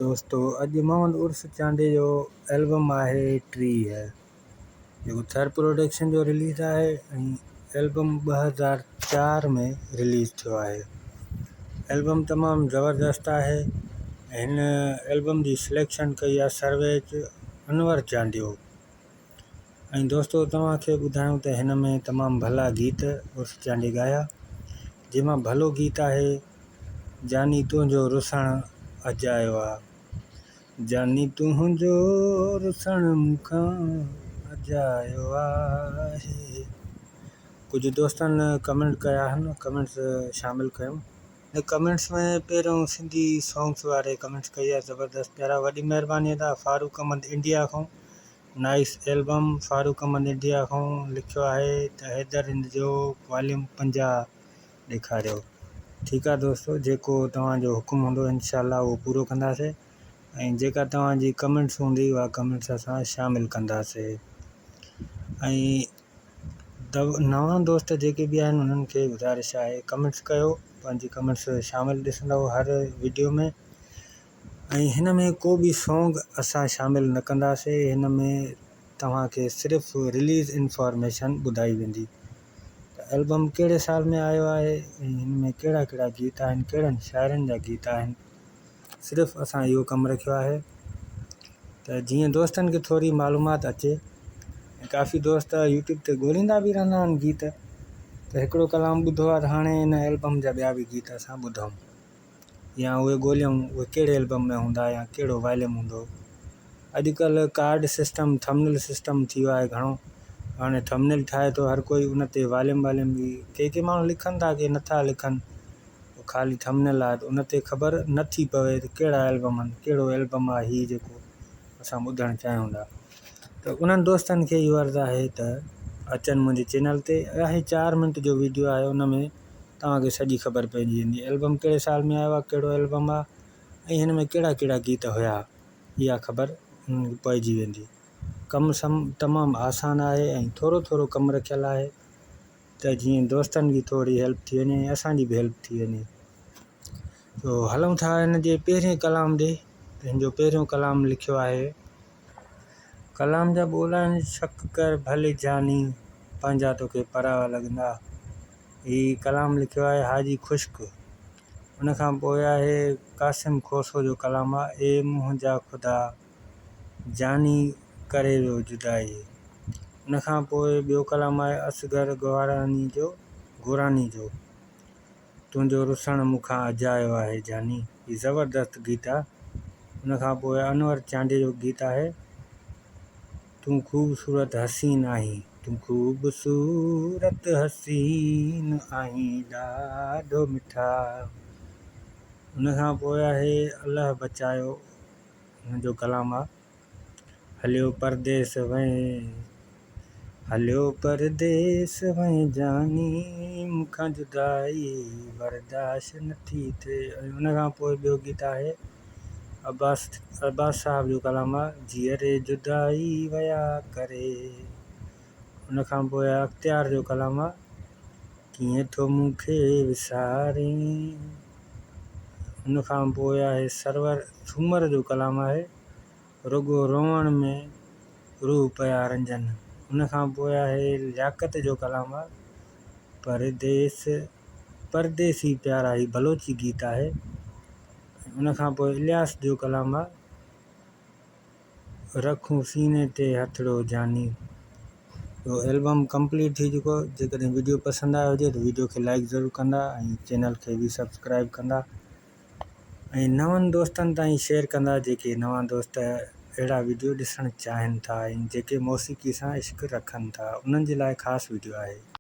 دوستو اڄ محمد عرس چانڊيي جو البم آهي 30 جيڪو ٿر پروڊڪشن جو رليز آهي ۽ البم 2004 ۾ رليز ٿيو آهي. البم تمام زبردست آهي ۽ هن البم جي سليڪشن ڪئي آهي سرويچ انور چانڊيو ۽ دوستو توهان کي ٻڌايون ته هن ۾ تمام ڀلا گيت عرس چانڊيي ڳايا جنهن مان ڀلو گيت آهي جاني تنهنجو رسڻ اجايو آ. جاني تنهنجو رسڻ مون کان اجايو آهي. ڪجهه دوستن ڪمينٽ ڪيا آهن ڪمينٽس شامل ڪيم. ڪمينٽس ۾ پهريون سنڌي سونگس واري ڪمينٽس ڪئي آهي زبردست پيارا وڏي مهرباني ادا فاروق احمد انڊيا کان nice album Farooq Ahmed India کان لکيو آهي ته حيدر رند جو واليوم 50 ڏيکاريو ٺيڪ آ دوستو جيڪو توهان جو حڪم هوندو انشاء الله اهو پورو ڪنداسي ۽ جيڪا توهان جي ڪمينٽس هوندي اها ڪمينٽس اسان شامل ڪنداسي ۽ نوان دوست جيڪي به آهن انهن کي گذارش آهي ڪمينٽس ڪيو پنهنجي ڪمينٽس شامل ڏسندو هر وڊيو ۾ ۽ هن ۾ ڪو به سونگ اسان شامل نه ڪنداسي هن ۾ توهان کي صرف رليز انفارميشن ٻڌائي ويندي ته البم ڪهڙي سال ۾ آيو آهي ۽ هن ۾ ڪهڙا ڪهڙا گيت آهن ڪهڙن شاعرن جا گيت آهن صرف اسان اهو ڪم رکيو آهي ته جيئن دوستن کي ٿوري معلومات اچي ۽ ڪافي دوست يوٽيوب تي ڳوليندا به رهندا آهن گيت ته هڪڙو ڪلام ٻڌو آهي ته هاڻي ان البم جا ٻيا به گيت اسان ٻڌون يا اهي ڳوليون اهي ڪهڙي البم ۾ هوندا يا ڪهڙو واليوم هوندو. اڄڪلهه ڪارڊ سسٽم ٿمنل سسٽم ٿي ويو آهي گهڻو هاڻي ٿمنل ٺاهي ٿو هر ڪوئي ان تي واليوم واليوم به ڪي ڪي ماڻهو لکن ٿا ڪي نٿا لکن خالي ٿمنل آهي ته ان تي خبر نٿي پوي ته ڪهڙا البم آهن ڪهڙو البم آهي هي جيڪو اسان ٻڌڻ چاهيون ٿا ته انهن دوستن کي اهو عرض آهي ته اچن منهنجي چينل تي آهي 4 منٽ جو ويڊيو آهي ان ۾ توهان کي سڄي خبر پئجي ويندي البم ڪهڙي سال ۾ آيو آهي ڪهڙو البم آهي ۽ هن ۾ ڪهڙا ڪهڙا گيت هيا اها خبر انهن کي پئجي ويندي. ڪم سم تمام آسان آهي ۽ ٿورو ٿورو ڪم رکيل آهي ته جيئن دوستن جي ٿوري هيلپ ٿي وڃي ۽ اسان جي به هيلپ ٿي وڃي. تو هلون ٿا هن جي پهرين ڪلام ڏي ته هن جو پهريون ڪلام لکيو آهي. ڪلام جا ٻول آهن، شڪ ڪر ڀلي جاني، پنهنجا توکي پراوا لڳندا. هي ڪلام لکيو آهي حاجي خشڪ. ان کان پوء آهي قاسم کوسو جو ڪلام آ اي منهنجا خدا جاني ڪري ويو جدائي. ان کان پوء ٻيو ڪلام آهي اصغر گواراني جو گوراني جو تنهنجو رسڻ مون کان اجايو آهي جاني. هي زبردست گيت آ. ان کان پوء انور چانڊيي جو گيت آهي. تون خوبصورت حسين آهين. تون خوبصورت حسين آهين ڏاڍو مٺا. ان کان پوء آهي الله بچايو هن جو ڪلام آ. هليو پرديس وئين هليو پرديس وئين جاني مون کان جدائي برداشت نه ٿي ٿئي. ۽ ان کان پوء ٻيو گيت آهي عباس عباس صاحب جو ڪلام آ جيئري جدائي ويا ڪري. ان کان پوء اختيار جو ڪلام آ ڪيئن ٿو مون کي وسارين. ان کان پوء آهي سرور سومر جو ڪلام آهي رڳو روئڻ ۾ روح پيا رنجن. ان کان پوء آهي لياقت جو ڪلام آ پرديس پرديسي پيارا هي بلوچي گيت آهي. ان کان پوء الياس جو ڪلام آ رکون سيني تي هٿڙو جاني. اهو البم ڪمپليٽ ٿي چڪو جيڪڏهن وڊيو پسند آيو هجي ته وڊيو کي لائڪ ضرور ڪندا ۽ چينل کي به سبسڪرائب ڪندا ۽ نون دوستن تائين شيئر ڪندا جيڪي نوان دوست اهڙا وڊيو ڏسڻ چاهين ٿا ۽ جيڪي موسيقي سان عشق رکن ٿا انهن جي لاء خاص وڊيو آهي.